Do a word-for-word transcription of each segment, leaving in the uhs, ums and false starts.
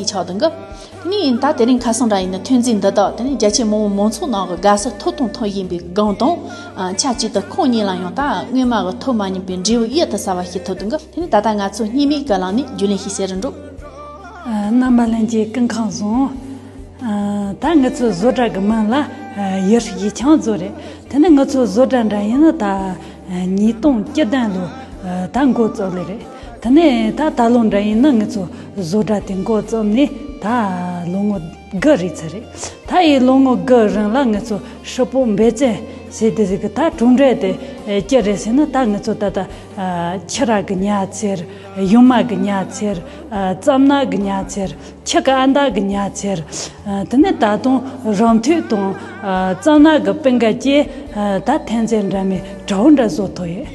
ཆགས་འདུག་གི། དེ་ནས་ད་དེ་རིང་ཁ་སང་འདྲ་ཡིན་ན་ཐོན་རྫས་འདི་དག་དེ་ནས་རྒྱ་ཆེ་མང་པོ་མང་ཚོགས་ནང་གི་དགའ་བསུ་ཐོབ་དང་ཐོབ་བཞིན་པའི་སྒང་དང་། ཆབས་ཅིག་ཏུ་ཁོང་གཉིས་ལ་ཡང་ད་སྔོན་མ་གི་ཐོབ་མ་མྱོང་པའི་འབྲས་བུ་གཡུར་དུ་ཟ་བ་ཞིག་ཐོབ་འདུག་གི། དེ་ནས་ད་ལྟ་ང་ཚོ་སྔོན་མའི་གི་ལམ་ནས་རྒྱུས་ལོན་ཞིག་བྱེད་རུ་འགྲོ། ཨ། རྣམ་པ་ལྷན་རྒྱས་སྐུ་ཁམས་བཟང་། ཨ། ད་ང་ཚོ་བཟོ་གྲྭ་གི་མིང་ལ་ཡུལ་ཡུལ་ཆང་བཟོ་རེད། དེ་ནས་ང་ཚོ་བཟོ་གྲྭ་འདྲ་ཡིན་ན་ད་ཉིས་སྟོང་བཅུ་བདུན་ལོ་ད་འགོ་བཙུགས་ལེ་རེད། དེ་ནས་ད་ད་ལོ་འདྲ་ཡིན་ན་ང་ཚོ་བཟོ་གྲྭ་དེ་འགོ་བཙུགས་ནས་ད་ལོ་ངོ་དགུ་རེད་ཚར་རེད། ད་ཡི་ལོ་ངོ་དགུ་རིང་ལ་ང་ཚོ་ཧྲིལ་པོ་འབད་བརྩོན་བྱས་ཏེ་ཟིག་གི་ད་གྲུབ་འབྲས་དེ་ཅི་རེད་ཟེར་ན། ད་ང་ཚོ་ད་ད་ཁྱི་ར་གི་ཉལ་ཚེར། ཡུ་མ་གི་ཉལ་ཚེར། རྩམ་ནག་གི་ཉལ་ཚེར། ཁྱི་གི་ཨ་མདའ་གི་ཉལ་ཚེར། དེ་ནས་ད་དུང་རང་མཐུད་དང་རྩམ་ནག་གི་པིན་ཀ་བཅས་ད་ཐོན་རྫས་འདྲ་མིན་དྲ་བོ་འདྲ་བཟོ་ཐུབ་ཡོད།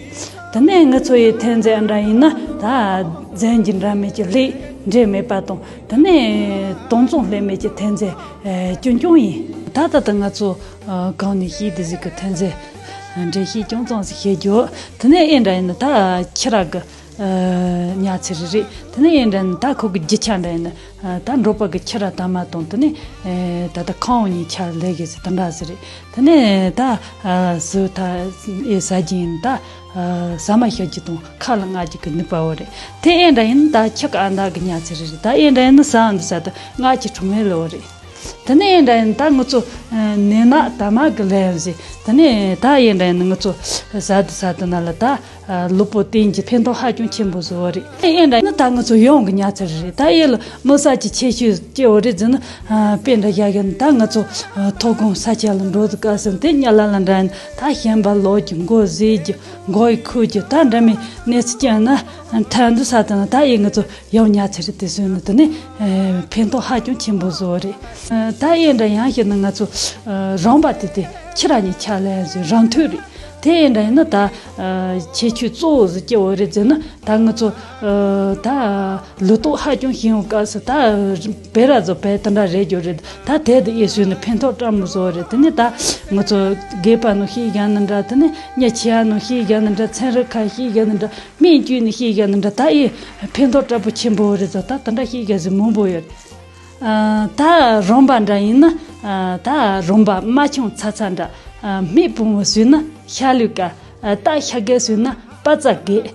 དེ་ནས་ང་ཚོ་ཡི་ཐོན་རྫས་འདྲ་ཡིན་ན་ད་རྫས་འགྱུར་འདྲ་མིན་གྱི་ལེགས་འབྲས་མེད་པ་དང་། དེ་ནས་དྭངས་གཙང་ལྷད་མེད་ཀྱི་ཐོན་རྫས་རྐྱང་རྐྱང་ཡིན། ད་ད་ལྟ་ང་ཚོ་གང་ནས་ཤེས་དེ་ཟིག་གི་ཐོན་རྫས་འགྲེལ་བཤད་ཅུང་ཙམ་ཞིག་བྱེད་རྒྱུ། དེ་ནས་ཨེ་འདྲ་ཡིན་ན་ད་ཁྱི་ར་གི་ཉལ་ཚེར་རེད། དེ་ནས་ཨེ་འདྲ་ཡིན་ན་ད་ཁོ་གི་རྒྱུ་ཆ་འདྲ་ཡིན་ན་ད་འབྲོག་པ་གི་ཁྱི་ར་དར་མ་དང་། དེ་ནས་ད་ལྟ་ཁང་བ་གཉིས་ཆ་ལས་གི་ཟེར་དེ་འདྲ་ཟེར་རེད། དེ་ནས་ད་སུ་ད་ཨེ་ཟ་རྒྱུ་ཡིན་ད་ཟ་མ་ཤ་རྒྱུ་དང་ཁ་ལ་མངག་རྒྱུ་གི་ནུས་པ་བོ་རེད། དེ་ཨེ་འདྲ་ཡིན་ན་ད་ཁྱི་གི་ཨ་མདའ་གི་ཉལ་ཚེར་རེད། ད་ཨེ་འདྲ་ཡིན་ན་ཟ་འདི་ཟ་ད་མངག་རྒྱུ་གྲོང་མེད་ལོ་རེད། དེ་ནས་ཨེ་འདྲ་ཡིན་ད་ང་ཚོ་ནས་ནག་དར་མ་གི་ལས་ཟེར། དེ་ནས་ད་ཨེ་འདྲ་ཡིན་ང་ཚོ་ཟ་འདི་ཟ་འདི་ན་ལ་ད་ལུས་པོ་བསྟེན་གྱི་ཕན་ཐོགས་ཧ་ཅང་ཆེན་པོ་བཟོ་བ་རེད། ཨེ་འདྲ་ཡིན་ད་ང་ཚོ་ཡོང་གི་ཉལ་ཚེར་རེད། ད་ཨེ་ལ་མི་ས་ཀྱི་ཁྱད་ཆོས་སྐྱེ་བོ་རེད་ཟེར་ན། དཔེ་འདྲ་བཞག་གི་ན་ད་ང་ཚོ་མཐོ་སྒང་ས་ཆ་ལ་འགྲོ་དུས་སྐབས་སུ་དེ་ཉལ་ལ་ལ་འདྲ་ཡིན་ད་ཞེན་པ་ལོག་གི་མགོ་བཟེད་ཀྱི་མགོ་ཡི་ཁུག་གི་ད་འདྲ་མིན་གནས་ཚུལ་ཅན་ན་ཐལ་འདི་ས་དང་ད་ཨེ་ང་ཚོ་ཡང་ཉལ་ཚེར་དེ་བཟོས་ནས་དེ་ནས་ཕན་ཐོགས་ཧ་ཅང་ཆེན་པོ་བཟོ་བ་རེད། ད་ཨེ་འདྲ་ཡང་ཞེ་ན་ང་ཚོ་རང་པ་དེ་དེ་ཁྱི་ར་གཉིས་ཆ་ལས་ཟེར་རང་མཐུད་རེད། དེ་ཨེ་འདྲ་ཡིན་ན་ད་ཁྱད་ཆོས་གཙོ་བོ་ཟིག་སྐྱེ་བོ་རེད་ཟེར་ན། ད་ང་ཚོ་ད་ལུས་སྟོབས་ཧ་ཅང་ཞན་བའི་སྐབས་སུ་ད་བེ་ར་ཚོ་བེ་དེ་འདྲ་རེད་རྒྱུ་རེད། ད་དེ་དེ་ཨེ་བཟོས་ནས་ཕན་ཐོགས་བཀྲ་མོ་བཟོ་བ་རེད། དེ་ནས་ད་ང་ཚོ་སྒལ་པ་ནང་ཤེས་བཞག་ན་འདྲ། དེ་ནས་མྱི་ཁྱི་ཡ་ནང་ཤེས་བཞག་ན་འདྲ། ཚན་རིག་ཁ་ཤེས་བཞག་ན་འདྲ། སྨན་བཅོས་ནས་ཤེས་བཞག་ན་འདྲ། ད་ཨེ་ཕན་ཐོགས་དྲག་པོ་ཆེན་པོ་རེད་ཟེར། ད་དེ་འདྲ་ཤེས་བཞག་ཟིག་མང་པོ་ཡོད། ཨ། ད་རོམ་པ་འདྲ་ཡིན་ན། ཨ། ད་རོམ་པ་རྨ་ཆུང་ཚ་ཚ་འདྲ། ཨ། སྨད་བུ་མོ་བཟོས་ན་ཤ་ལུས་དཀར། ཨ། སྟག་ཤ་རྒོད་བཟོས་ན་པ་ཙ་རྒོད།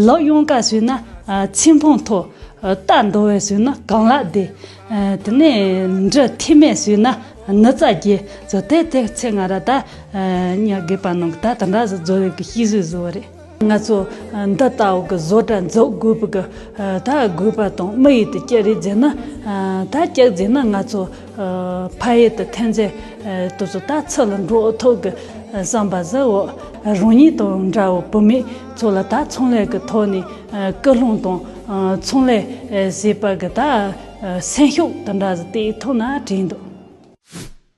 ལག་གཡང་དཀར་བཟོས་ན། ཨ། ཚེ་འཕང་མཐོ། ཨ། སྟག་མདོ་བའི་བཟོས་ན་གང་ལག་བདེ། ཨ། དེ་ནས་འབྲི་ཐེ་མེད་བཟོས་ན་ནུ་རྩ་རྒྱས་ཟེར། དེ་དེ་ཚེ་ང་ར་ད་ཨ། ཉ་རྒས་པ་ནང་གི་ད་དེ་འདྲ་ཟིག་བཟོ་ཡག་གི་ཤེས་བཟོས་བཟོ་བ་རེད། ང་ཚོ་འདི་ལྟ་བུ་གི་བཟོ་གྲྭ་འཛུགས་དགོས་པ་གི་ད་དགོས་པ་དང་དམིགས་ཡུལ་དེ་ཅི་རེད་ཟེར་ན། ད་ཅི་ཟེར་ན་ང་ཚོ་ཕ་ཡུལ་དུ་ཐོན་རྫས་དེ་ཚོ་ད་ཚུར་ལ་འགྲོ་ཐུབ་གི་བསམ་པ་ཟིག་འོ། རང་ཉིད་དང་འདྲ་བོ་བུད་མེད་ཚོ་ལ་ད་ཚོང་ལས་ཀྱི་ཐོག་ནས་སྐུལ་སློང་དང་ཚོང་ལས་བྱེད་པ་གི་ད་སེམས་ཤུགས་དེ་འདྲ་ཟིག་སྟེར་ཐུབ་ན་དྲན་འདུག